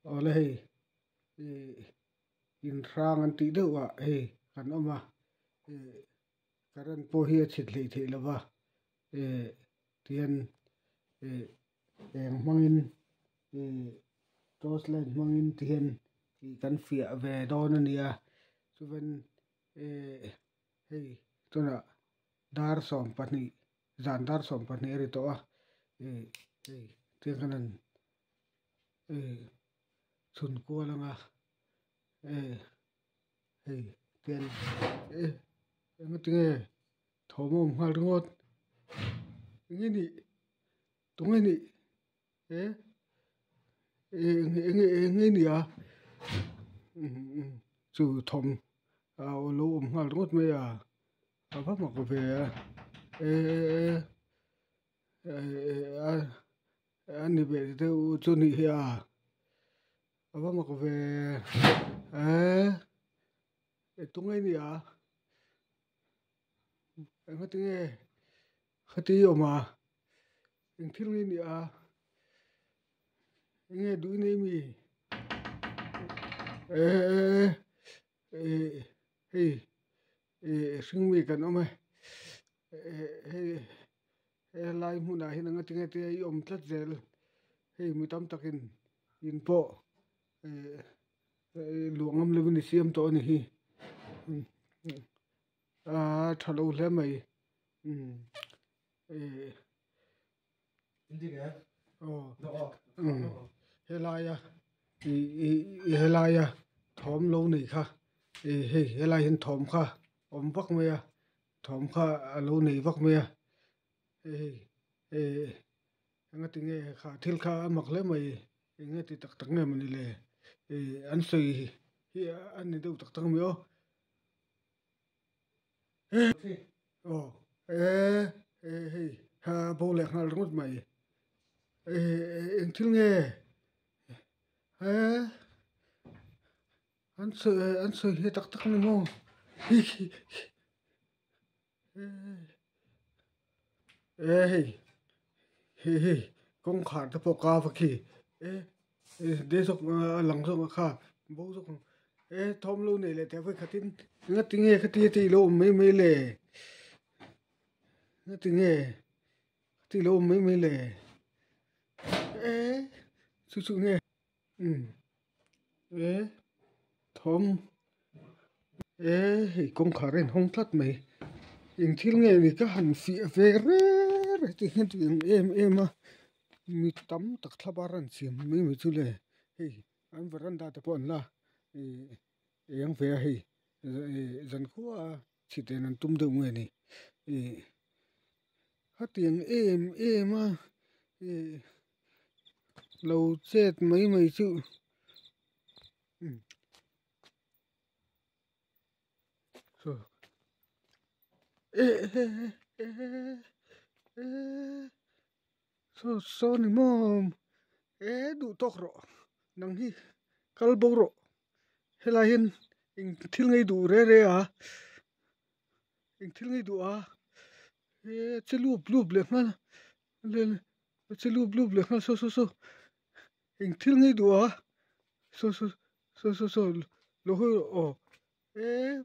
Awle hei ih inhrang an tih deuh ah hei kan awm a ih current pawh hi a chhit hleih theih lo va ih tihian ih eng hmangin ih torch light hmangin tihian ih kan fiah ve dawn a ni a chuan ih hei tunah dar sawmpahnih zan dar sawmpahnih a ri tawh a ih hei tiang khan an ih chhun kual anga eh hei tian eh engatinge thawm a awm nghal ringawt enge nih tunge nih eh eng enge enge nih a chu thawm a lo awm nghal ringawt mai a a va mak ve a eh eh a ni ve deuh chu nih hi a a va mak ve eh tunge nih a engatinge khati awm a eng thil nge nih a enge duh i nei mi eh eh hei ih hring mi kan awm e hei helai hmunah hian anga tinge te i awm tlat zel hei mi tam takin in pawh eh luah ngam lovin i siam tawh a ni hi a tha lo hle mai umm eh aw helaia ih ih helaia thawm lo nei kha ih hei helai hian thawm kha awm vak mai a thawm kha a lo nei vak mai a hei hei eh engatinge kha thil kha a mak hle mai eng nge ti tak tak nge mawni le ih an sawi hi a ni deuh tak tak a mi aw. Aw eh eh hei a bo leh nghal ringawt mai eh eng thil nge eh an sawi an sawi hi tak tak a ni maw eh hei hei hei kawngkhar te pawh ka va khi eh de zawk a lang zawk a kha bo zawk ang eh thawm lo nei leh teh vawikhatin engatinge khatia tih ilo awm mai mai le engatinge khatia ilo awm mai mai le eh chu chu nge umm eh thawm eh hei kawngkhar a inhawng tlat mai eng thil nge ni ka han fiah ve reng reng tih hian tih ang em em a mi tam tak thla bar an siam mai mai chu le hei an veranda te pawh an la ih eng ve a hei ih zankhua chhit en an tum deuh nge ni ih khatiang em em a ih lo chet mai mai chu umm eh eh eh eh saw saw ni maw eh duh tawk rawh nang hi kal bo rawh helai hian eng thil ngei duh re re a eng thil ngei duh a eh che lup lup leh nghal a che lup lup leh nghal saw saw saw eng thil ngei duh a saw saw saw saw saw lo hawi rawh aw eh.